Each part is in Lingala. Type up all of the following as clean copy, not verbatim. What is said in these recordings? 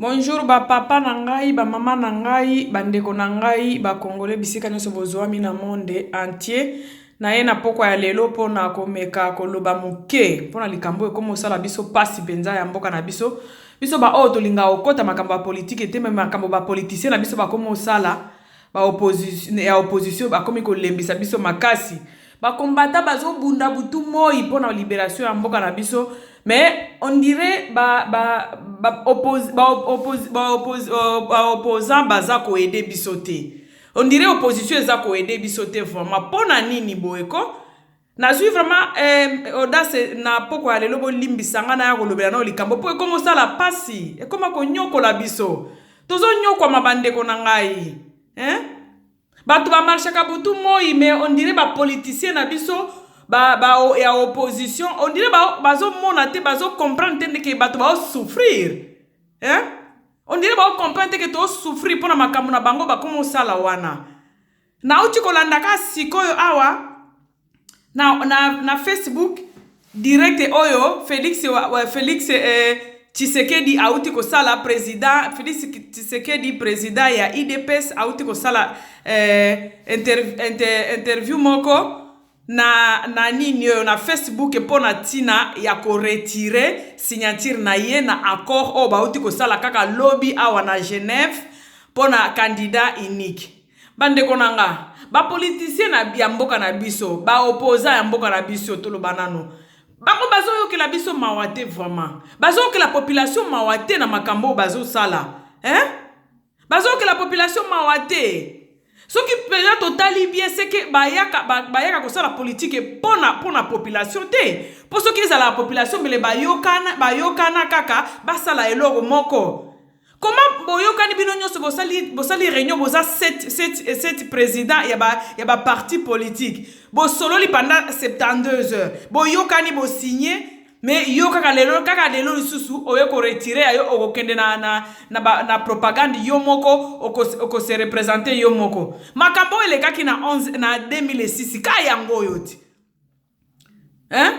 Bonjour ba papa na ngai, ba mama na ngai, ba ndeko na ngai, ba congolais bisika nyonso bozuami na monde entier. Naye na pokwa ya lelo pona komeka koloba moke pona likambo oyo ekomi kosala biso pasi penza ya mboka na biso. Biso ba oyo tolingaka kokota makambo ya politique te mais makambo ba politiciens na biso bakomi kosala ba ya opposition bakomi kolembisa biso makasi. Ba combattants bazo bunda butu moyi pona liberation ya mboka na biso mais on dirait ba ba ba oppos ba oppos ba oppos ba opposants baza ko aider biso te. On dirait opposition eza ko aider biso te vraiment pona nini boye ko? Nazui vraiment eh, audace na pokwa ya lelo bolimbisa nga naya kolobela nao likambo po ekoma osala pasi ekoma konyokola biso tozonyokwama bandeko na ngai eh? Bato ba marchaka butu moyi mais on dirait ba politiciens na biso ba, ba ya opposition on dirait ba, bazo mona te bazo comprendre te ndeke bato bao souffrir hein? On dirait bao comprendre te ke to souffrir pona makambo na bango bakoma osala wana. Nauti kolanda ka sikoyo awa na, na, na Facebook direct oyo Felix, Felix eh, Tshisekedi auti kosala president Felix Tshisekedi president ya UDPS auti kosala eh, inter, inter, interview moko na, na nini oyo na Facebook mpo na ntina ya koretire signature na ye na accord oyo bauti kosala kaka lobi awa na Genève mpo na candidat unique. Bandeko na nga, ba politiciens na ya mboka na biso, ba opposants ya mboka na biso, toloba nanu, bango bazoyokela biso mawa te vraiment. Bazoyokela population mawa te na makambo oyo bazosala. Hein? Bazoyokela population mawa te. Soki mpenza totali bien c'est que bayaka bayaka kosala politique pona pona population te. Po soki ezalaka population mbele bayokana bayokana kaka basala eloko moko. Comment boyokani bino nyonso bosali bosali réunion boza 7 7 7 président ya ba ya ba parti politique bosololi pendant 72 heures boyokani bo signer mais yo kaka lelo kaka lelo lisusu oye ko retirer ya yo okokende na na na, ba, na propagande yo moko oko, oko se représenter yo moko makambo oyo elekaki na 11 na 2006 ka yango oyo ti Hein?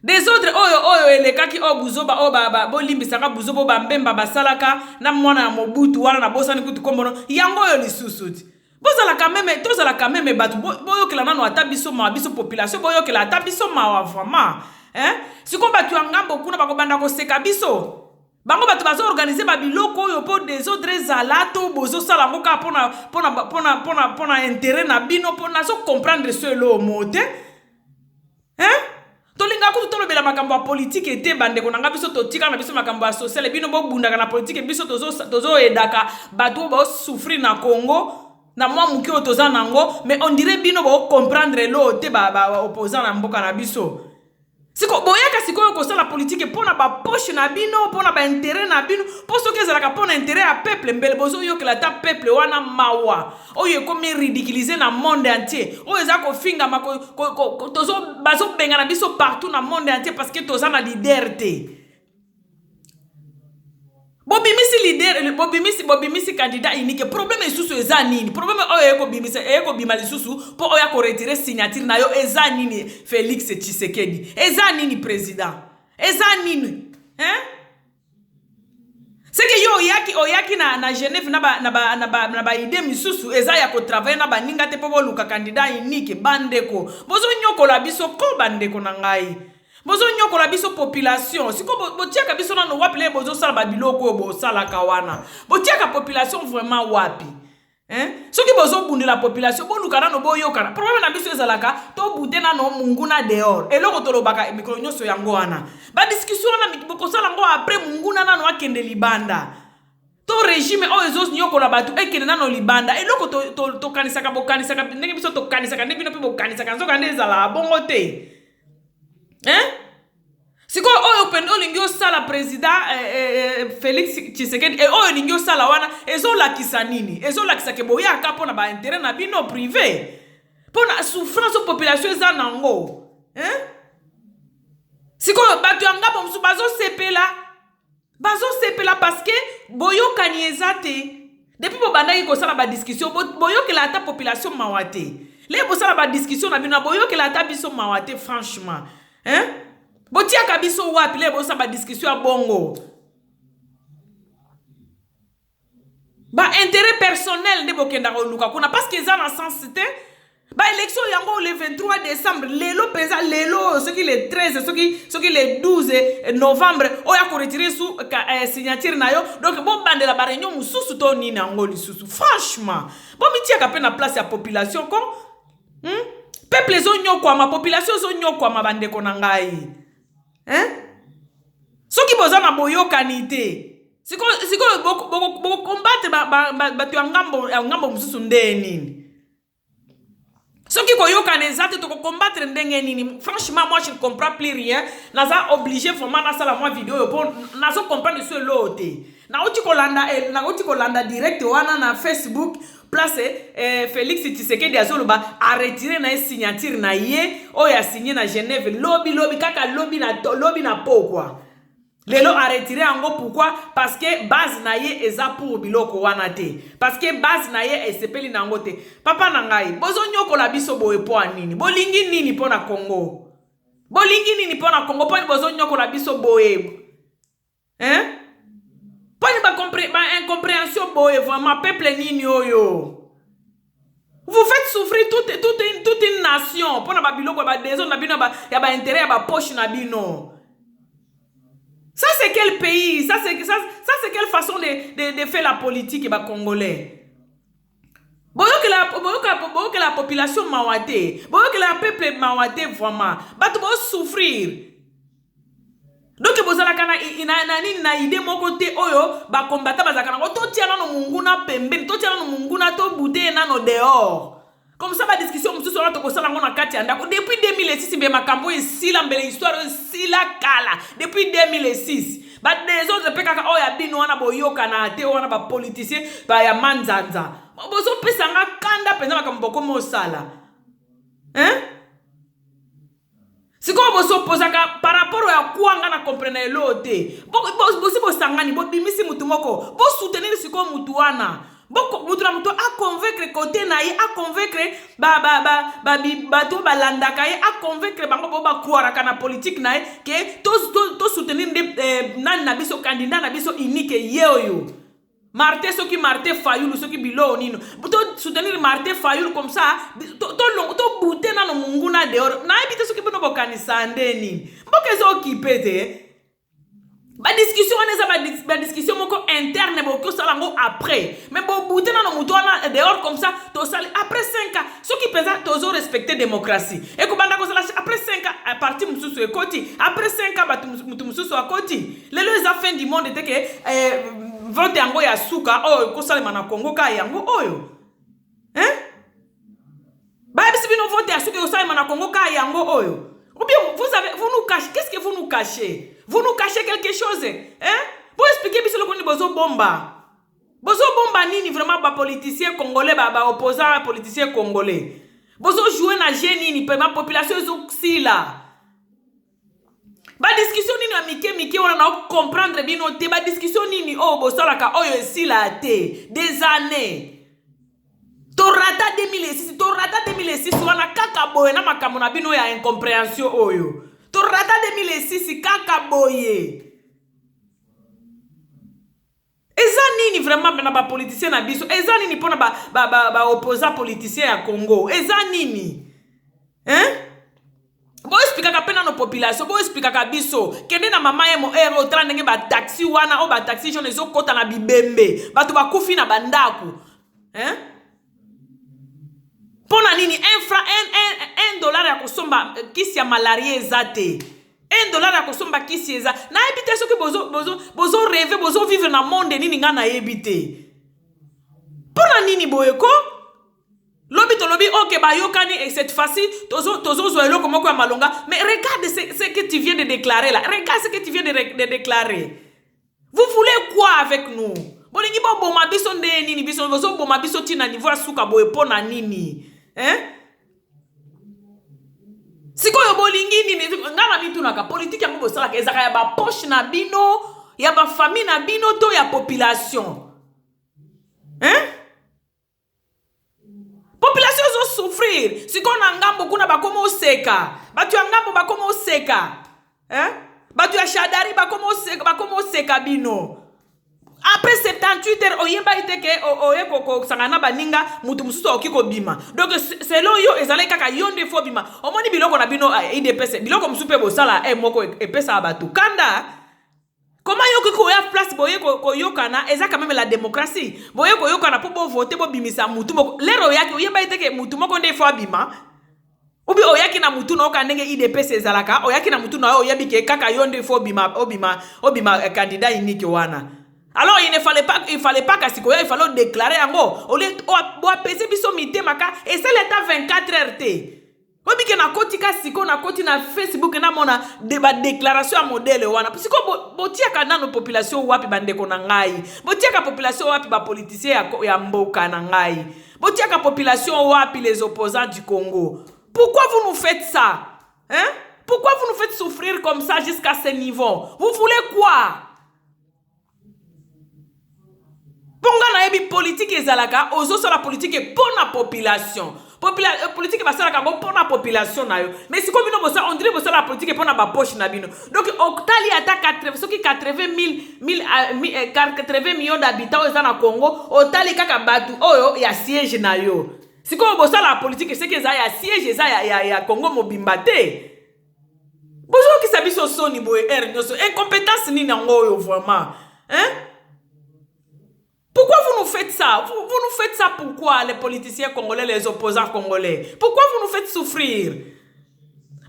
Desordre oyo oyo elekaki oyo buzoba oyo ba, ba, bolimbisaka buzoba oyo bambemba basalaka na mwana ya Mobutu wana nabosani kutu kombono yango oyo lisusu ti bozala quand même tozala quand même bato boyokela nano ata biso mawa biso population boyokela ata biso mawa vraiment hein? Sikoyo bato ya ngambo kuna bakobanda koseka biso Bango bato bazo organiser ba biloko oyo po desordre ezala to bozo sala yango kaka pona pona pona pona pona interet na bino po nazo comprendre so eloo moo te hein tolinga kutu tolobela makambo ya politike te bandeko na nga biso totika na biso makambo ya sociale bino bobundaka na politike biso tozoedaka bato oyo baosouffrir na congo na mwa moke oyo toza nango mais on dirait bino bocomprendre eloo te baopposant ba na mboka na biso Siko boyaka sikoyo kosala politique pona ba poche na bino, pona ba interet na bino, po soki ezalaka pona interet ya peuple mbele bozo yokela ata peuple wana mawa oyo ekomi ridiculiser na monde entier, oyo eza kofingama ko, ko, ko, tozo bazo bengana biso partout na monde entier parce que toza na leader te. Bobimisi leader, bobimisi bobimisi candidat unique. Problème lisusu eza nini? Problème oyo eye kobimisa eye kobima lisusu po oya ko retirer signature na yo eza nini Felix Tshisekedi? Eza nini president? Eza nini? Hein? C'est que yo oyaki oyaki na na Genève na ba na ba na ba na ba idée misusu eza ya ko travailler na baninga te po boluka candidat unique bandeko. Bozo nyokola biso ko bandeko na ngai. Bozo nyokola biso population siko botiaka biso nano wapi leye bozosala ba biloko oyo bosalaka wana botiaka population vraiment wapi hein? Soki bozobundela population boluka nano boyokana problème na biso ezalaka tobute nano munguna dehors eloko tolobaka mikolo nyonso yango wana ba discussion wana bokosala yango après munguna nano akende libanda to regime oyo ezonyokola bato ekende nano libanda eloko tokanisaka to, to bokanisaka ndenge biso tokanisaka nde bino mpe bokanisaka nzoka nde ezalaka bongo te Hein? Sikoyo oyo pende olingi osala president eh, eh, eh, Felix Tshisekedi eh, oyo olingi osala wana ezolakisa nini? Ezolakisa ke boyaka mpo na ba intérêt na bino privé mpo na souffrance oyo population eza nango hein? Sikoyo bato ya ngambo mosusu bazosepela Bazo sepela parce que boyokani eza te. Depuis bobandaki kosala ba discussion boyokela ata population mawa te. Le bosala ba discussion na bino boyokela ata biso mawa te franchement. Hein? Botiaka biso wapi le bosala ba discussion ya bongo. Ba intérêt personnel nde bokendaka koluka kuna parce que eza na sens te. Ba élection yango le 23 décembre, lelo mpenza, lelo oyo, soki le 13, soki le 12 novembre oyo akoretirer su signature na yo. Donc bobandela baréunion mosusu to nini yango lisusu? Franchement, bomitiaka mpe na place ya population ko, Peuple ezonyokwama, population ezonyokwama, bandeko na ngai, hein? Soki boza na boyokani te, sikoyo bokokombattre bato ya ngambo mosusu nde nini? Soki koyokana eza te, tokokombattre ndenge nini? Franchement, moi, je ne comprends plus rien. Naza obligé vraiment nasala mwa video oyo mpo nazo comprendre so eloo te. Nauti kolanda direct wana na Facebook, place Félix Tshisekedi azoloba aretirer na ye signature na ye oyo asigné na Genève lobi lobi, kaka lobi na pokwa. Lelo aretirer yango. Pourquoi? Parce que base na ye eza pour biloko wana te, parce que base na ye esepeli na yango te. Papa na ngai, bozonyokola biso boye mpo ya nini? Bolingi nini mpo na Congo? Bolingi nini mpo na Congo? Mpo nini bozonyokola biso boye, hein? Mpo nini baincompréhension boye vraiment? Peuple nini oyo? Vous faites souffrir toute une nation mpo na babiloko ya badésordre na bino, ya baintérêt ya bapoche na bino. Ça, c'est quel pays? Ça, c'est quelle façon de faire la politique, ba Congolais? Boyokela population mawa te, boyokela peuple mawa te. Vraiment, bato bosouffrir. Donc bozalaka na nini, na idée moko te oyo bakombata bazalaka nango. Totia nano monguna pembeni, totia nano monguna, tobute ye nano dehors. Comme ça, badiscussion mosusu wana tokosala yango na kati ya ndako. Depuis 2006 mbe makambo oyo esila, mbele histoire oyo esila kala depuis 2006. Badésordre mpe kaka oyo ya bino wana, boyokana te wana, bapoliticien ya manzanza. Bozopesanga kanda mpenza, makambo bokomi osala, hein? Sikoyo bosopozaka par rapport ya kwanga na comprendre eloo te. Bosi bosangani, bobimisi mutu moko, bosoutenir sikoyo mutu wana. Mutu na mutu aconvaincre kote na ye, aconvaincre bato balandaka ye, aconvaincre bango bo bacroiraka na politique na ye ke tosoutenir nde nani na biso, candidat na biso unique ye oyo Martin, soki Martin Fayulu, soki biloko nini, tosoutenir Martin Fayulu. Comme ça tobute nano monguna dehors. Nayebi te soki bino bokanisa nde nini. Mboka eza okipe te. Badiscussion wana eza badiscussion moko interne, bokoki osala yango après, mais bobute nano motu wana dehors. Comme ça tosali après 5 ans. Soki mpenza tozorespecte démocratie, ekobanda kozala après 5 ans parti mosusu ekoti, après 5 ans bato motu mosusu akoti. Lelo eza fin du monde te ke vote yango ya suka oyo ekosalema na Congo ka yango oyo, hein? Bayebisi bino vote ya suka ekosalema na Congo ka yango oyo? Ou bien vous nous cachez? Qu'est-ce que vous nous cachez? Vous nous cachez quelque chose, hein? Bo expliquer biso eloko nini bozobomba. Bozobomba nini vraiment, bapoliticien congolais, baopposant politicien congolais? Bozojouer na jeu nini? Mpe bapopulation ezosila. Badiscussion nini ya mike mike wana? Na comprendre bino te. Badiscussion nini oyo bosalaka oyo esila te des années? Torata 2006, torata 2006 wana kaka boye na makambo na bino ya incompréhension oyo. Torata 2006 kaka boye. Eza nini vraiment na bapoliticien na biso? Eza nini mpona baopposant ba politicien ya Congo? Eza nini, hein? Boexplikaka mpe nano population, boexplikaka biso. Kende na mama ye mo ere, otala ndenge bataxi wana oyo, bataxi jaune ezokɔta na bibembe, bato bakufi na bandako, hein? Mpo na nini un franc, 1 dollar ya kosomba kisi ya malaria eza te? 1 dollar ya kosomba kisi eza. Nayebi te soki bozorêver, bozovivre na monde nini. Ngai nayebi te mpo na nini boye ko. Lobi tolobi ok, bayokani, et cette fois-ci tozozwa eloko moko ya malonga. Mais regarde ce que tu viens de déclarer là, regarde ce que tu viens de déclarer. Vous voulez quoi avec nous? Bolingi boboma biso nde nini? Biso bozoboma biso ntina niveau ya suka boye mpo na nini, hein? Sikoyo bolingi nini? Ngai na mitunaka, politike yango bosalaka ezalaka ya bapoche na bino, ya bafamille na bino to ya population, hein? Population ezosouffrir. Sikoyo na ngambo kuna bakoma oseka, bato ya ngambo bakoma oseka, hein? Bato ya Shadary bakoma oseka, bakoma oseka bino après 72 48 heures oyebaki te ke oye kosangana na baninga, motu mosusu akoki kobima. Donc selon yo ezalaki kaka yo nde faut obima. Omoni biloko na bino UDPS, biloko mosusu mpe bosala e moko epesaka bato kanda. Koma yo okoki koya place boye koyokana, eza quand même la démocratie. Boye koyokana mpo bovote, bobimisa mutu moko. Lero oyaki, oyebaki te ke mutu moko nde faut abima? Ubi oyaki na mutu na oka ndenge UDPS ezalaka, oyaki na mutu na yo, oyebi ke kaka yo nde faut obima, obima, obima candidat unique wana. Alors il ne fallait pas, il fallait pas kasi koya, il fallait déclarer yango olie boapese biso mitema. Ka esali ata 24 heures te, oyebi ke nakoti ka sikoyo, nakoti na Facebook, namona de badéclaration ya modèle wana. Sikoyo botiaka nano population wapi? Bandeko na ngai, botiaka population wapi? Bapoliticien ya mboka na ngai, botiaka population wapi? Les opposants du Congo, pourquoi vous nous faites ça, hein? Pourquoi vous nous faites souffrir comme ça jusqu'à ce niveau? Vous voulez quoi? Mpo nga nayebi politike ezalaka, ozosala politike mpo na population. Politike basalaka yango mpo na population na yo. Mais sikoyo bino bosa, on dirait bosala politike mpo na bapoche na bino. Donc otali ata 80, soki 80 millions d'habitants oyo eza na Congo, otali kaka bato oyo ya siège na yo. Sikoyo bosala politike soki eza ya siège, eza ya Congo mobimba te. Bozokisa biso soni boye ere nyonso. Incompétence nini yango oyo vraiment, hein? Pourquoi vous nous faites ça? Vous nous faites ça pourquoi, les politiciens congolais, les opposants congolais? Pourquoi vous nous faites souffrir?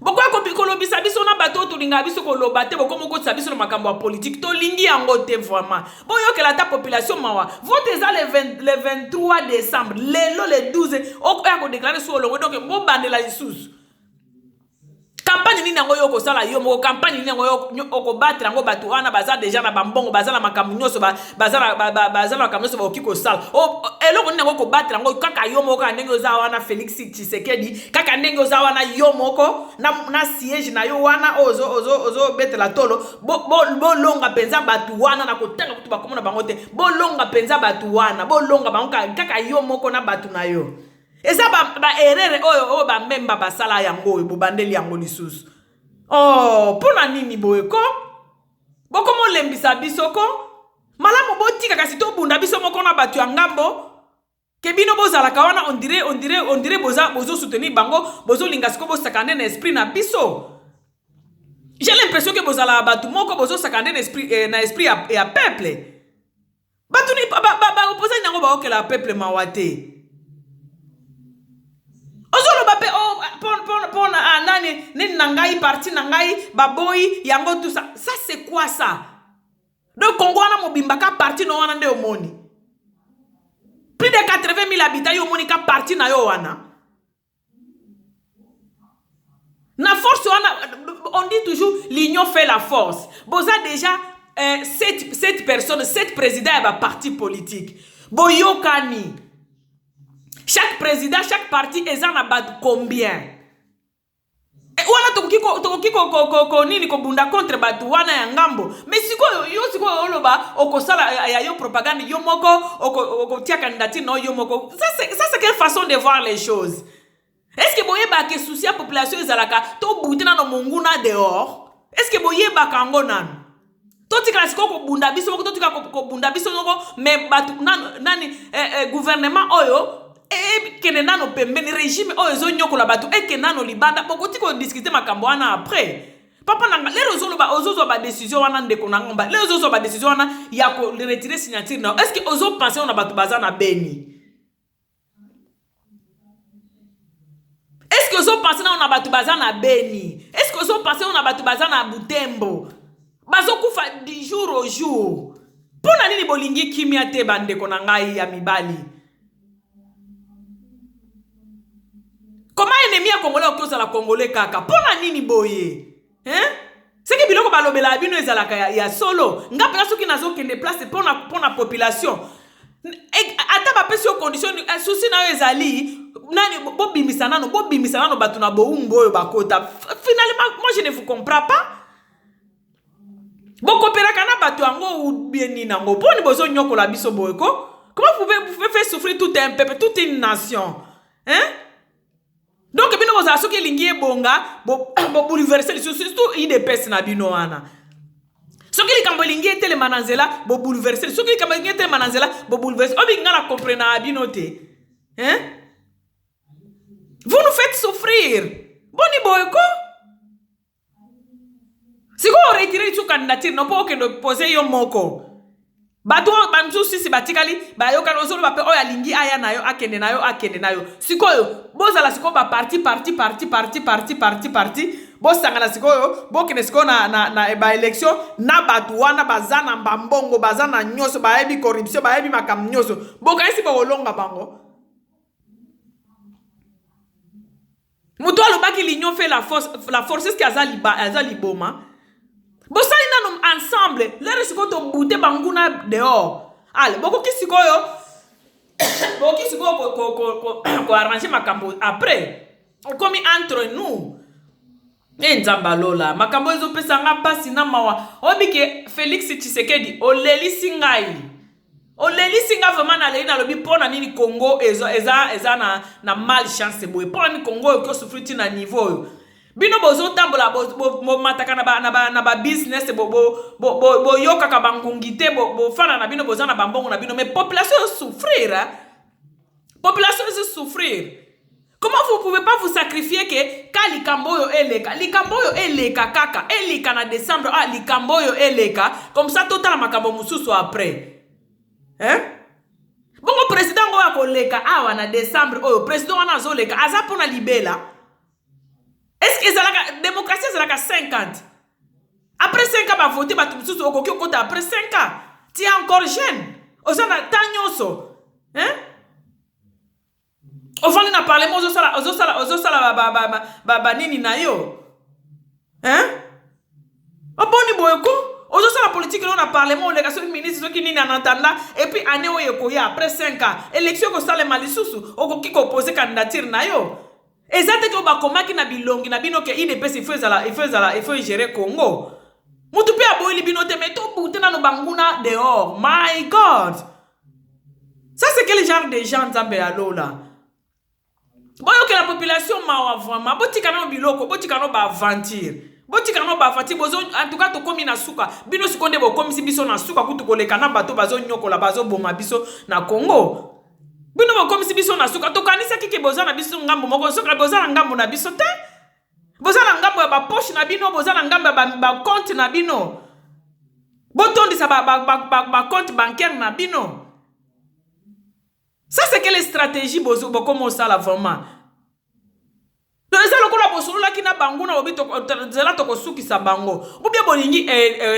Bokoya kolobisa biso na bato oyo tolingaka biso koloba te. Bokomi okotisa biso na makambo ya politike, tolingi yango te vraiment. Boyokela ata population mawa. Vote eza le 20, le 23 décembre, lelo le 12 oya kodéclarer so olongo. Donc bobandela lisusu campagne nini yango yo okosala yo moko? Campagne nini yango yo okobatela yango? Bato wana baza déjà na bambongo, baza na makambo nyonso, baza na makambo nyonso bakoki kosala. Eloko nini yango okobatela yango kaka yo moko, kaka ndenge oza wana, Félix Tshisekedi, kaka ndenge oza wana yo moko na siège na yo wana oyo ozobetela tolo? Bolonga mpenza bato wana na kotanga kutu bakomona bango te. Bolonga mpenza bato wana, bolonga bango kaka yo moko na bato na yo. Eza baerreur ba oyo bamemba basala yango, oyo bobandeli yango lisusu. Oh, mpo na nini boye ko? Bokoma olembisa biso ko. Malamu botika kasi tobunda biso moko na bato ya ngambo, ke bino bozalaka wana, on dirait boza bozosoutenir bango, bozolinga sikoyo bosaka nde na esprit na biso. J'ai l'impression ke bozalaka bato moko, bozosaka nde na esprit ya peuple. Bato baopposants yango baokela peuple mawa te. Ozoloba mpe mpona oh, nani nini na ngai, parti na ngai baboyi yango, tout ça. Ça c'est quoi ça? Donc Congo wana mobimba, ka parti no wana nde omoni? Plus de 80 000 habitants, yo omoni ka parti na yo wana na force wana? On dit toujours l'union fait la force. Boza déjà 7 personnes, 7 présidents ya baparti politique. Boyokani, chaque président, chaque parti eza na bato combien? Wana tokoki nini kobunda contre bato wana ya ngambo. Mais sikoyo yo, sikoyo oloba okosala ya yo propagande yo moko, okotia candidature na yo moko. Ça c'est quelle façon de voir les choses? Est ce que boyebaka souci ya population ezalaka tobute nano monguna dehors? Est ce que boyebaka yango nano? Totikala sikoyo kobunda biso moko, totikala kobunda biso moko. Mais bato nano nani, gouvernement oyo ekende nano pembeni, régime oyo ezonyokola bato ekende nano libanda. Bokoti kodiscuter makambo wana après. Papa nanga, lero ozoloba, ozozwa badécision wana, ndeko na ngomba, lero ozozwa badécision wana ya koretirer signature na yo, est ce que ozopense oyo na bato baza na Beni? Est ce que ozopense nano na bato baza na Beni? Est ce que ozopense oyo na bato baza na Butembo, bazokufa du jour au jour? Mpo na nini bolingi kimia te, bandeko na ngai ya mibali? Koma ennemi ya Congolais okoki ozala Congolais kaka. Mpo na nini boye, hein? Seki biloko balobelaka bino ezalaka ya solo. Nga mpenza soki nazokende place mpona population, ata bapesi yo condition, souci na yo ezali nani? Bobimisa nano, bobimisa nano bato na bowumbu oyo bakota. Finalement, moi je ne vous comprends pas. Bokopelaka na bato yango ou bien nini yango? Mponi bozonyokola biso boye ko? Comment vous pouvez faire souffrir tout un peuple, toute une nation, hein? Donc bino bozala soki elingi ebonga, bobouleverse lisusu, surtout UDPS na bino wana. Soki Soki likambo elingi etelema na nzela, bobouleverse. Soki likambo elingi etelema na nzela, bobouleverse. Obi nga na comprenaka bino te, hein? Vous nous faites souffrir. Boni boye ko? Sikoyo oretire lisusu candidature no mpo okende pose yo moko. Bato oyo bamisusu sisi batikali bayokani, ozoloba mpe oyo alingi aya na yo, akende na yo, akende na yo. Sikoyo bozala sikoyo baparti parti parti parti parti parti parti, bosangana sikoyo, bokende sikoyo na baélection na bato wana baza na bambongo, baza na nyonso, bayebi corruption, bayebi makambo nyonso. Bokanisi bokolonga bango? Moto alobaki l'union fait la force, la force. Est-ce que aza liba, aza liboma? Bosali nano ensemble lere sikoyo tobute banguna dehors. Ale bokoki sikoyo, bokoki sikoyo koarrange makambo après okomi entre nous. E Nzambe alola, makambo ezopesa nga mpasi na mawa. Oyebi ke Félix Tshisekedi, olelisi ngai, olelisi nga vraiment. Naleli, nalobi mpo na nini Congo eza na malchance boye? Mpo na nini Congo oyo osouffrir ti na niveau oyo? Bino bozotambola, bomataka na babusiness, boyokaka bangungi te, bofanda na bino, boza na bambongo na bino, mais population ezosouffrir, population ezosouffrir. Comment vous pouvez pas vous sacrifier ke ka likambo oyo eleka, likambo oyo eleka kaka, eleka na décembre? Ah, likambo oyo eleka comme ça, totala makambo mosusu après, hein? Bongo président oyo akoleka awa na décembre oyo, président wana azoleka, aza mpona libela? Est ce que ezalaka démocratie? Ezalaka 50, après 5 ans bavote bato mosusu. Okoki okota après 5 ans, tu es encore jeune, oza na temps nyonso, hein? Ofandi na parlement, ozosala, ozosala, ozosala banini na yo, hein? Oboni boye ko ozosala politike no na parlement, oleka soki ministre, soki nini, en attendant. Et puis année oyo ekoya, après 5 ans, élection ekosalema lisusu, okoki kopose candidature na yo. Eza te ke oyo bakomaki na bilongi na bino ke UDPS il faut ezala, il faut ezala, il faut egérer Congo. Mutu mpe aboyeli bino te, mais tobute nano banguna dehors. My God, ça c'est quel genre de gens? Nzambe ya lola, boyokela population mawa vraiment. Botika nano biloko, botika nano baaventure, botika nano baaventure. Bozo, en tout cas tokómi na suka. Bino sikoyo nde bokomisi biso na suka kutu koleka na bato bazonyokola, bazoboma biso na Congo. Bino bokomisi biso na suka. Tokanisaki ke boza na biso ngambo moko, soki boza na ngambo na biso te, boza na ngambo ya bapoche na bino, boza na ngambo ya bacompte na bino, botondisa bacompte bancaire na bino. Ça c'est quelle stratégie bokoma osala vraiment? Donc eza lokola bosololaki na bango na bobi nzela, tokosukisa bango. Bobia bolingi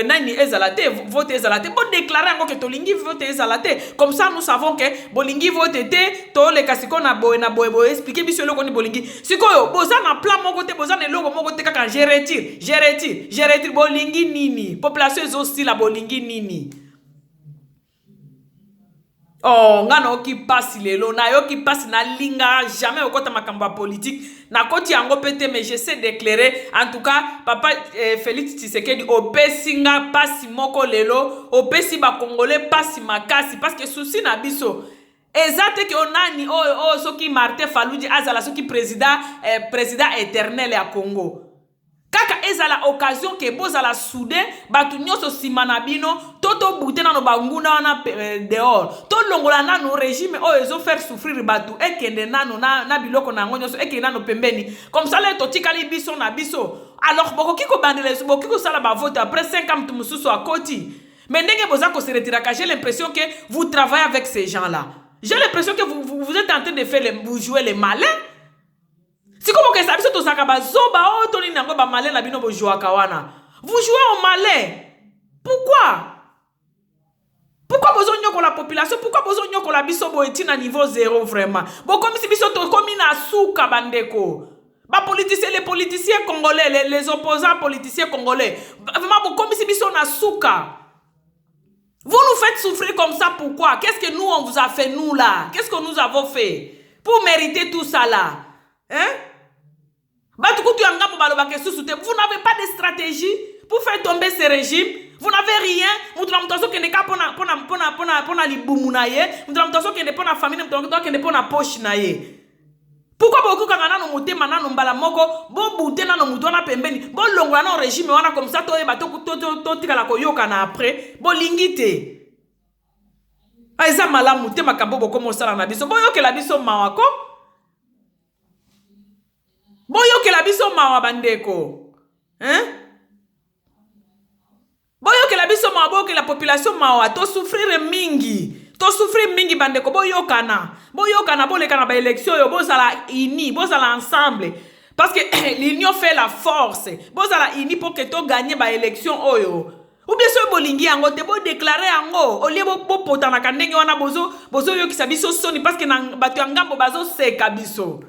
nani ezala te, vote ezala te, bodéclare yango ke tolingi vote ezala te. Comme ça nous savons ke bolingi vote te. Toleka sikoyo na boye na boye boye. Explique biso eloko nini bolingi sikoyo. Boza na plan moko te, boza na eloko moko te, kaka je retire, je retire, je retire. Bolingi nini? Population ezosila, bolingi nini? Oh, nga nayoki mpasi lelo, nayoki mpasi. Nalingaka jamais okɔta makambo ya politike, nakoti yango mpe te, mais je sais déclarer. En tout cas papa Félix Tshisekedi, opesi nga mpasi moko lelo, opesi bakongole mpasi makasi, parce que souci na biso eza te ke onani oyo oyo soki Martin Fayulu azala soki président, président éternel ya Congo. Kaka ezala occasion ke bozala soude, bato nyonso nsima na bino, to tobute nano banguna wana dehors, tolongola nano régime oyo ezofaire souffrir bato, ekende nano na biloko na yango nyonso, ekende nano pembeni. Comme ça le totikali biso na biso. Alors bokoki kobandela, bokoki kosala bavote après 5 ans, motu mosusu akoti. Mais ndenge boza kose retiraka, j'ai l'impression que vous travaillez avec ces gens là. J'ai l'impression que vous êtes en train de faire les, vous jouez les malins. Sikoyo bokesa biso tozalaka bazoba oyo to nini yango? Bamalin na bino bojouaka wana, vous jouez au malin. Pourquoi, pourquoi bozonyokola population? Pourquoi bozonyokola biso boye ntina niveau zéro? Vraiment bokomisi biso, tokomi na suka. Bandeko bapoliticien, les politiciens congolais, les opposants politiciens congolais, vraiment bokomisi biso na suka. Vous nous faites souffrir comme ça, pourquoi? Qu'est-ce que nous on vous a fait, nous là? Qu'est-ce que nous avons fait pour mériter tout ça là, hein? Bato kutu ya ngambo balobaka lisusu te. Vous n'avez pas de stratégie pour faire tomber ce régime, vous n'avez rien. Moto na moto azokende ka mpona libumu na ye, moto na moto azokende mpona famille, moto na moto azokende mpona poche na ye. Pourquoi bokokanga nano motema nano mbala moko, bobute nano moto wana pembeni, bolongola nano régime wana, comme ça toyeba totikala koyokana après? Bolingi te. Ah, eza malamu te makambo bokoma osala na biso. Boyokela biso mawa ko, boyokela biso mawa bandeko, hein? Boyokela biso mawa, boyokela population mawa. Tosouffrir mingi, tosouffrir mingi bandeko. Boyokana, boyokana, boleka na baélection oyo, bozala uni, bozala ensemble, parce que l'union fait la force. Bozala uni mpo ke togagner baélection oyo. Ou bien soki bolingi yango te, bodéclarer yango, au lieu bopotanaka ndenge wana. Bozoyokisa biso soni, parce que na bato ya ngambo bazoseka biso,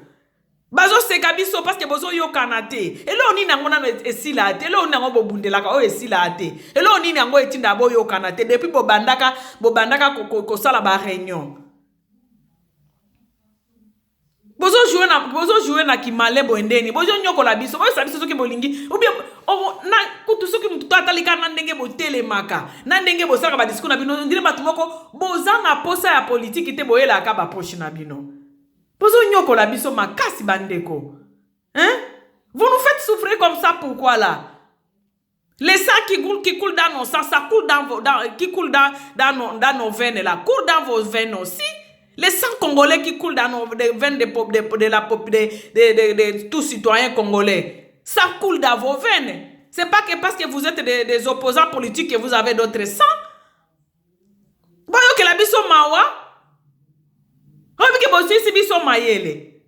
bazoseka biso parce que bozoyokana te. Eloko nini yango nano esila te? Eloko nini yango bobundelaka oyo esila te? Eloko nini yango etinda boyokana te depuis bobandaka kosala baréunion? Bozojouer na kimale boye ndeni bozonyokola biso. Boyosa biso soki bolingi ou bien na kutu soki motu to atali kaka na ndenge botelemaka, na ndenge bosalaka badiscours na bino, ndire bato moko boza na posa ya politiki te, boyelaka bapoche na bino. Bozonyokola biso makasi bandeko, hein? Vous nous faites souffrir comme ça, pourquoi là? Le sang qui coule dans nos sangs, ça coule dans vos, dans, qui coule dans nos veines là, coule dans vos veines aussi. Le sang congolais qui coule dans nos veines de, la, de tout citoyen congolais, ça coule dans vos veines. C'est pas que parce que vous êtes des opposants politiques que vous avez d'autres sangs. Boyokela biso mawa. Oyebi ke bosisi biso mayele.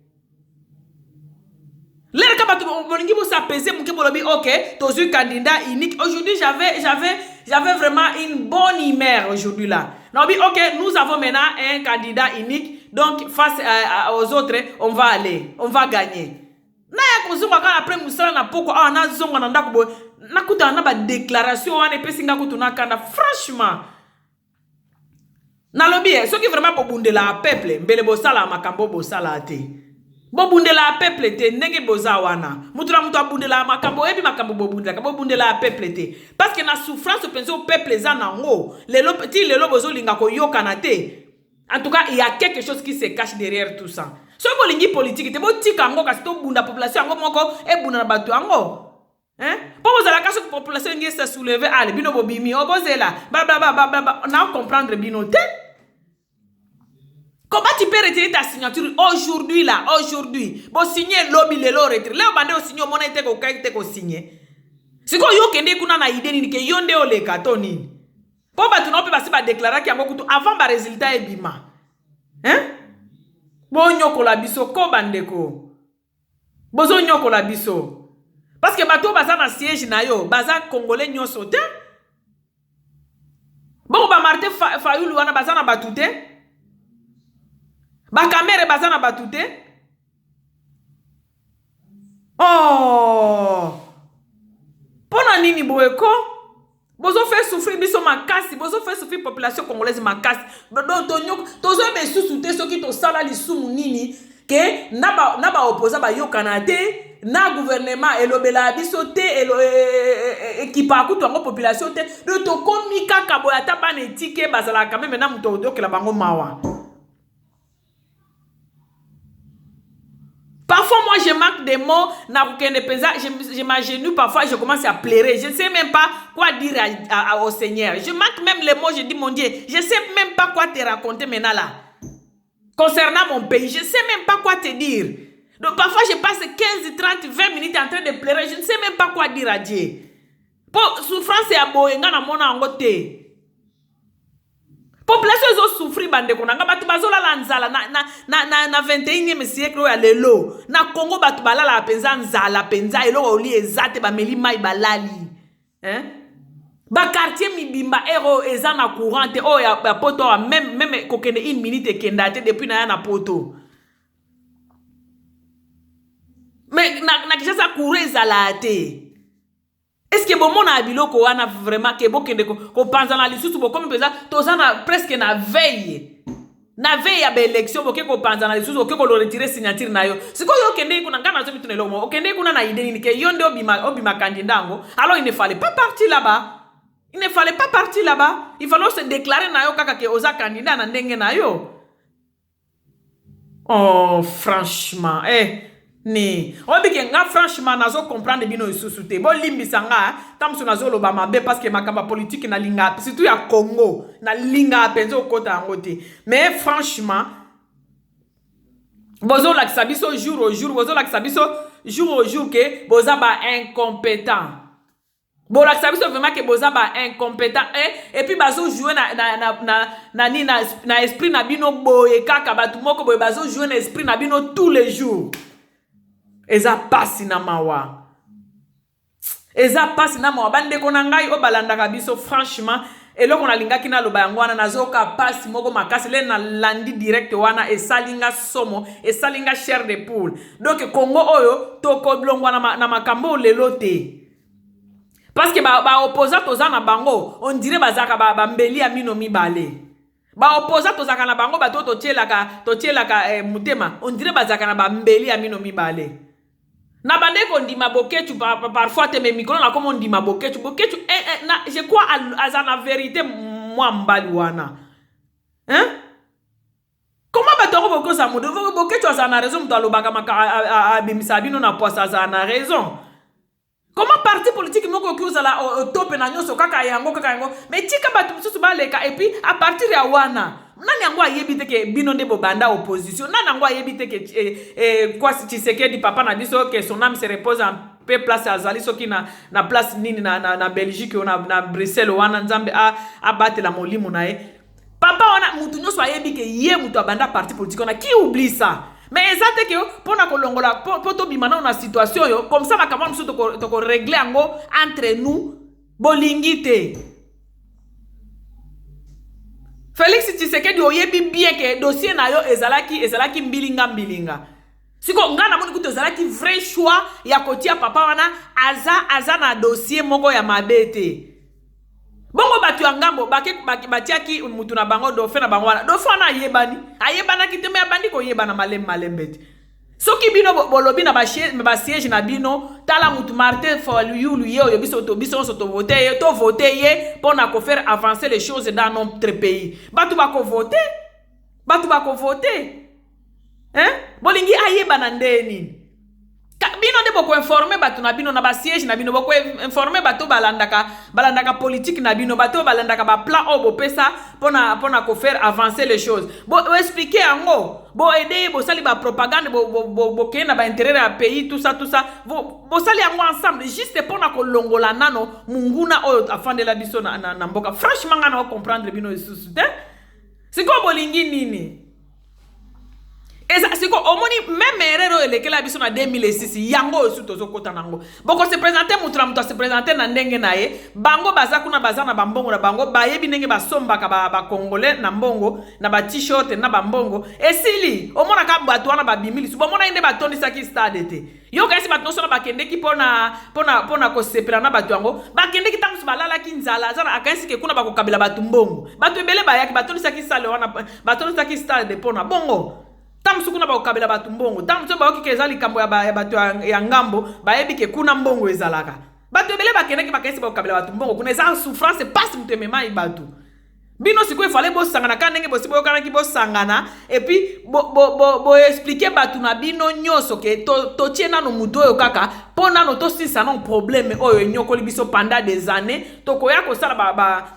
Lere ka bato bolingi bosapese moke, bolobi ok, tozwi candidat unique. Aujourd'hui, j'avais vraiment une bonne humeur aujourd'hui là. Nalobi ok, nous avons maintenant un candidat unique, donc face aux autres, on va aller, on va gagner. Naya kozonga kaka après mosala na poko awa, nazonga na ndako boye, nakutana na badéclaration wana, epesi nga kutu nakanda franchement. Nalobi e, soki vraiment bobundela peuple, mbele bosala makambo bosala te. Bobundela peuple te ndenge boza wana. Mutu na mutu abundela makambo, oyebi makambo bobundelaka. Bobundela peuple te, parce que na souffrance mpenza o peuple eza nango lelo ti lelo, bozolinga koyokana te. En tout cas, il y a quelque chose qui se cache derrière tout ça. Soki bolingi politike te, botika yango, kasi tobunda, population yango moko ebunda na bato yango. Mpo bozalaka soki population elingi se soulever, ale bino bobimi o bozela blablabla. Na comprendre bino te. Comment tu peux retirer ta signature aujourd'hui là, aujourd'hui? Bosigner lobi, lelo retire. Leo bande osigner, omona ete kokaki te kosigner. Sikoyo yo okende kuna na idée nini ke yo nde oleka to nini? Mpo bato nao mpe basi badéclaraki yango kutu avant barésultat ebima, hein? Bonyokola biso ko bandeko, bozonyokola biso, parce que bato oyo baza na siège na yo baza congolais nyonso te. Bongo bamartin Fayulu wana baza na bato te, baKamerhe baza na bato te. Oh, mpo na nini boye ko bozofaire souffrir biso makasi, bozofaire souffrir population congolaise makasi? Donc tozoyeba lisusu te soki tosala lisumu nini ke na baopposant bayokana te, na gouvernement elobelaka biso te, ekipaka kutu yango population te. Donc tokomi kaka boye. Ata bana etike bazalaka meme na moto oyokela bango mawa. Parfois, moi, je manque des mots. Je m'agenouille parfois, je commence à pleurer. Je ne sais même pas quoi dire au Seigneur. Je manque même les mots, je dis, mon Dieu, je ne sais même pas quoi te raconter maintenant là. Concernant mon pays, je ne sais même pas quoi te dire. Donc parfois, je passe 15, 30, 20 minutes en train de pleurer. Je ne sais même pas quoi dire à Dieu. Po souffrance ya boye, nga namona yango te. Population ezosouffrir bandeko na nga. Bato bazolala nzala na 21e siècle oyo ya lelo na Congo. Bato balalaka mpenza nzala mpenza, eloko olia eza te, bameli mai balali, hein? Baquartier mibimba ere oyo eza na courant te. Oyo ya poto awa, même kokende une minute ekenda te depuis na ya na poto. Mais na Kinshasa courant ezalaka te. Est ce que bomona biloko wana vraiment ke bokende kopanzana lisusu? Bokomi mpenza, toza na presque na veille ya baélection, boke kopanzana lisusu, oke koretirer signature na yo. Sikoyo okende kuna, ngai nazomituna eloko moko: okende kuna na idée nini ke yo nde obima candidat yango? Alors il ne fallait pas partir là-bas, il ne fallait pas partir là-bas. Il fallait se déclarer na yo kaka ke oza candidat na ndenge na yo. Oh franchement eh ni oyebi ke nga franchement nazo comprendre bino lisusu te, bolimbisa nga ntango mosusu nazoloba mabe, parce que makambo ya politike nalingaka, surtout ya Congo, nalingaka mpenza okota yango te. Mais franchement, bozolakisa biso jour au jour, bozolakisa biso jour au jour ke boza ba incompétent. Bolakisa biso vraiment ke boza ba incompétent et puis bazojouer na nini, na esprit na bino boye. Kaka bato moko boye bazojouer na esprit na bino tous les jours. Eza pasi na mawa, eza pasi na mawa. Bandeko na ngai oyo balandaka biso, franchement, eloko nalingaki naloba yango wana. Nazoka pasi moko makasi le nalandi direct wana, esali nga somo, esali nga chair de poule. Donc Congo oyo, tokolongwa na makambo oyo lelo te, parce que baopposant ba toza na bango, on dirait bazalaka bambeli ya mino mibale. Baopposant tozalaka na bango, bato oyo totielaka motema, on dirait bazalaka na bambeli ya mino mibale. Na bande kondima Boketu parfois te, mais mikolo nakoma ondima Boketu. Boketu na, je crois, aza na vérité mwa mbali wana, hein? Comment bato yango bokosa moto? Boketu azala na raison. Moto alobaka, abimisaka bino na poisa, azala na raison. Comment parti politique moko okoki ozala otope na nyonso, kaka yango, kaka yango, mais tika bato mosusu baleka? Et puis à partir ya wana, nani yango ayebi te ke bino nde bobanda opposition? Nani yango ayebi te ke kwa Tshisekedi, papa na biso, que son âme se repose en paix, place azali, soki na place nini, na Belgique o na Bruxelles wana, Nzambe abatela molimo na ye, papa wana. Mutu nyonso ayebi ke ye mutu abanda parti politique wana. Qui oublie ça? Mais eza te ke mpona kolongola, mpo tobima nano na situation oyo, comme ça makambo mosusu tokorégler yango entre nous. Bolingi te. Félix Tshisekedi, oyebi bien ke dossier na yo ezalaki mbilinga mbilinga. Siko ngai namoni kutu ezalaki vrai choix ya kotia papa wana. Aza na dossier moko ya mabe te. Bongo bato ya ngambo batiaki mutu na bango, dauphin na bango wana. Dauphin wana ayebani, ayebanaki te, mais abandi koyebana malembe malembe te. Soki bino bolobi na basiège na bino, tala mutu Martin Fayulu, ye oyo biso nyonso tovote ye, tovote ye mpo na kofaire avancer les choses dans notre pays, bato bakovote, bato bakovote, hein? Bolingi ayebana nde nini? Bino nde bokoinformer bato na bino na basiège na bino, bokoinformer bato balandaka politike na bino, bato oyo balandaka baplan oyo bopesa mpona kofaire avancer les choses. Boexpliquer yango, boaider ye, bosali bapropagande, bokeye na baintérieur ya pays, tout ça, tout ça, bosali yango ensemble, juste mpona kolongola nano munguna oyo afandela biso na mboka. Franchement, nga na ocomprendre bino lisusu te. Sikoyo bolingi nini? Eza siko omoni même erreur oyo elekela biso na 2006, yango oyo su tozokɔta nango. Bokose présenter, moto na moto ase présenter na ndenge na ye. Bango baza kuna, baza na bambongo na bango, bayebi ndenge basombaka bacongolais na mbongo, na bat-shirt, na bambongo. Esili, omonaka bato wana babimi lisu. Bomonaki nde batondisaki stade te. Yoka esi bato nyonso na bakendeki mpona kosepela na bato yango. Bakendeki ntango mosusu balalaki nzala, aza akanisi ke kuna bakokabela bato mbongo. Bato ebele bayaki, batondisaki salle wana, batondisaki stade mpona bongo. Ntango mosusu kuna bakokabela bato mbongo, ntango mosusu bayoki ke eza likambo ya bato ya ngambo, bayebi ke kuna mbongo ezalaka. Bato ebele bakendaki, bakanisi bakokabela bato mbongo. Kuna eza souffrance, pasi moto ememai bato. Bino sikoyo efale bosangana kaka ndenge bosi boyokanaki, bosangana et puis boexpliquer bato na bino nyonso ke totie nano motu oyo kaka mpo nano tosilisa nano problème oyo enyokoli biso pendant des années. Tokoya kosala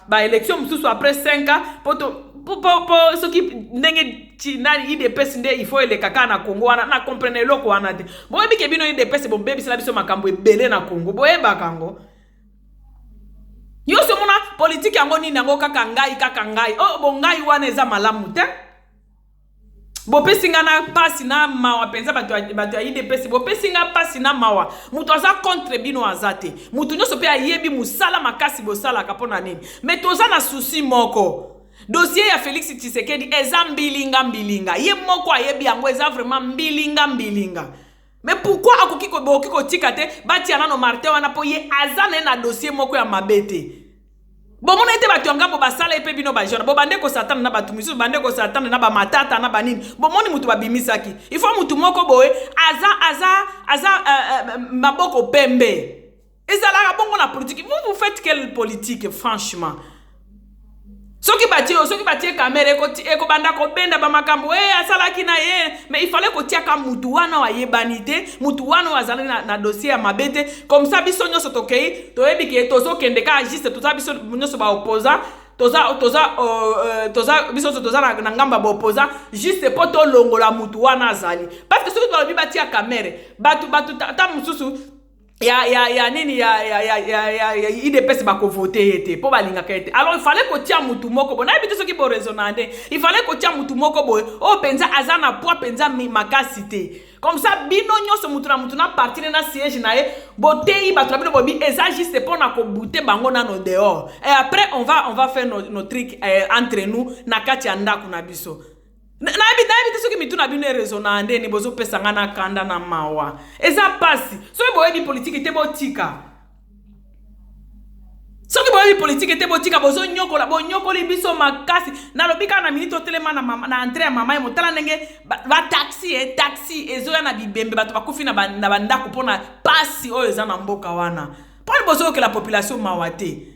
baélection mosusu après 5 ans mpo soki ndenge nani UDPS nde il faut eleka kaka na Congo wana. Na comprendre eloko wana te. Boyebi ke bino UDPS bobebisela biso makambo ebele na Congo, boyebaka yango nyonso. Omona politike yango nini yango, kaka ngai, kaka ngai. Oyo bongai wana eza malamu te. Bopesi nga na mpasi na mawa mpenza. Bato ya UDPS, bopesi nga mpasi na mawa. Moto aza contre bino aza te. Moto nyonso mpe ayebi mosala makasi bosalaka mpo na nini. Mais toza na souci moko: dossier ya Félix Tshisekedi eza mbilinga mbilinga. Ye moko ayebi yango, eza vraiment mbilinga mbilinga. Mais pourquoi akoki, bokoki kotika te batia nano Martin wana, mpo ye aza na ye na dossier moko ya mabe te? Bomona ete bato ya ngambo basala ye mpe. Bino bajeune, bobande kosatana na bato misusu, bande kosatana na bamatata na banini. Bomoni mutu babimisaki, il faut mutu moko boye aza maboko pembe. Ezalaka bongo na politique. Vous, vous faites quelle politique, franchement? Soki batie oyo, soki batie Kamerhe, ekobanda kobenda bamakambo e asalaki na ye. Mais il fallait kotiaka mutu wana oyo ayebani te, mutu wana oyo azali na dossier ya mabe te. Comme ça biso nyonso tokei, toyebi ke tozokende kaka juste, toza biso nyonso baopposant, toza biso nyonso toza na ngambo ya baopposant, juste mpo tolongola mutu wana azali. Parce que soki balobi batia Kamerhe, bato ta mosusu ya nini ya UDPS bakovote ye te, mpo balingaka ye te. Alors il fallait kotia mutu moko boye, nayebi te soki boraisonna nde. Il fallait kotia mutu moko boye oyo mpenza aza na poids mpenza makasi te. Comme ça bino nyonso, mutu na mutu na parti na siège na ye, boteyi bato na bino, bobi eza juste mpo na kobouter bango nano dehors et après on va faire nos trucs entre nous na kati ya ndako na biso. Nayebi te soki mitu na bino eraisonna ndeni. Bozopesa nga na kanda na mawa, eza pasi. Soki boyebi politike te, botika. Soki boyebi politike te, botika. Bozonyokola, bonyokoli biso makasi. Nalobi kaka na miniti otelema na entrée ya mama ye, motala ndenge bataxi taxi ezoya na bibembe, bato bakufi na bandako mpona pasi oyo eza na mboka wana. Mponi bozoyokela population mawa te?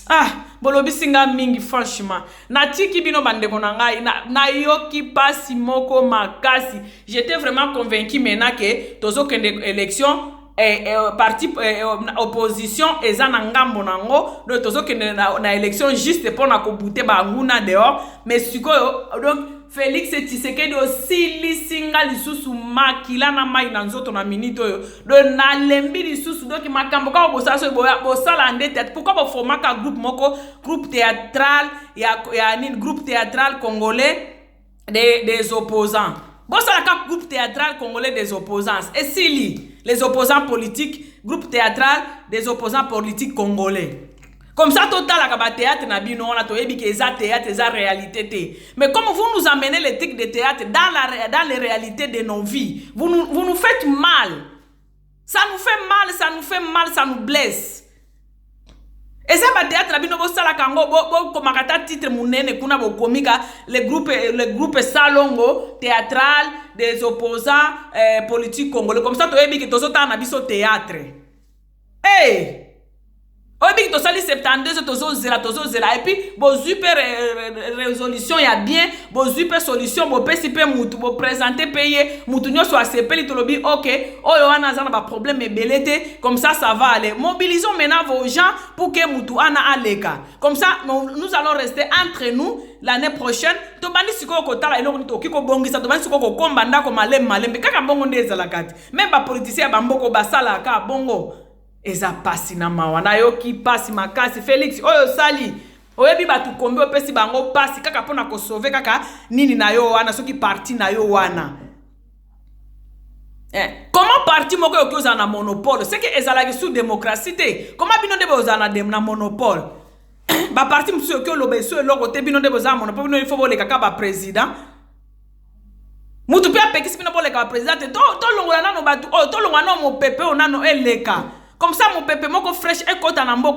Ah, bolobisi nga mingi, franchement. Natiki bino, bandeko na ngai. Nayoki pasi moko makasi. J'étais vraiment convaincu maintenant ke tozokende élection, parti opposition eza na ngambo nango, donc tozokende na élection juste mpona kobouter banguna dehors. Mais sikoyo donc Félix Tshisekedi osilisi nga lisusu makila na mai na nzoto na minute oyo. Donc nalembi lisusu. Donc makambo kaka bosala, soki bosala nde théâtre, pourquoi boformaka groupe moko, groupe théâtral ya nini, groupe théâtral congolais des opposants? Bosalaka groupe théâtral congolais des opposants, esili. Les opposants politiques, groupe théâtral des opposants politiques congolais. Comme ça totalaka bathéâtre na bino wana, toyebi ke eza théâtre, eza réalité te. Mais comme vous nous amenez les trucs de théâtre dans les réalités de nos vies, vous nous faites mal. Ça nous fait mal, ça nous fait mal, ça nous blesse. Eza bathéâtre na bino, bosalaka yango, bokomaka ta titre monene kuna, bokomika le groupe salongo théâtral des opposants politiques congolais. Comme ça toyebi ke tozotala na biso théâtre. Hey! Oyebi tosali 72, tozozela, tozozela. Et puis bozwi mpe résolution ya bien, bozwi mpe solution, bopesi mpe mutu, boprésente mpe ye, mutu nyonso asepeli. Tolobi ok, oyo wana aza na baproblème ebele te. Comme ça, ça va aller. Mobilisons maintenant vos gens pour que mutu wana aleka. Comme ça nous allons rester entre nous. L'année prochaine tobandi sikoyo kotala eloko nini tokoki kobongisa. Tobandi sikoyo kokomba ndako malembe malembe. Kaka mbongo nde ezalaka te. Même bapoliticien ya bamboko basalaka bongo. Eza pasi na mawa, nayoki pasi makasi. Félix, oyo osali, oyebi bato kombi opesi bango pasi kaka mpona kosauver kaka nini na yo wana, soki parti na yo wana. Comment parti moko oyoki ozala na monopole? Seke ezalaki sous démocratie te. Comment bino nde bozala na monopole? Baparti mosusu oyoki oloba esu eloko te. Bino nde bozala monopole, bino ifo boleka kaka baprésident. Mutu mpe apekisi bino boleka baprésident te. Tolongola nano bato oyo, tolongola nano mopepe oyo nano eleka. Comme ça mopepe moko fresh ekɔta na mboka.